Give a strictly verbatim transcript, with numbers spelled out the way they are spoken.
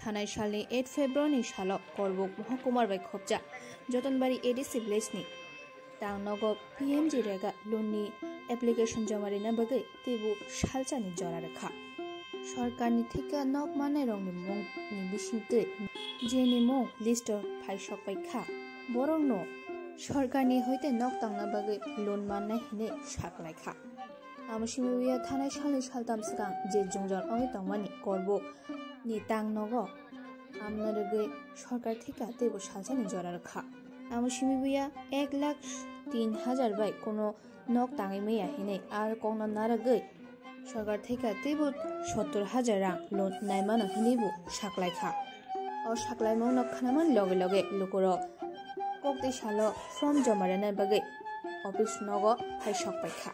Thanai salni eight February ni salo Korbuk Mohokumar bai khopjak Jotonbari A D C village ni tang nogo P M G rega loan ni application joma rina bagwi teibo salsani jora rwkha. Sorkarni theke nok mannairokni mungni bisingtwi jeni mung list o phaisok pai kha, borokno sorkarni hoite nok tangna bagwi loan mannai hinwi saklaikha. Amo simi buya thanai salni saltam swkang je jwngjal wngwi tongmani Korbuk ni tang nogo amna rwgwi sorkar theka teibo salsani jora rwkha. Amo simi buya ek lakh tin hajar bai kono nok tangwi maya hinwi ar kokno narwgwi sorkar theka teibo sottor hajar rang loan naimano hinwibo saklaikha. O saklaimungno khnamani loge loge lukurok koktwi salo form joma rwna bagwi office nogo phaisok paikha.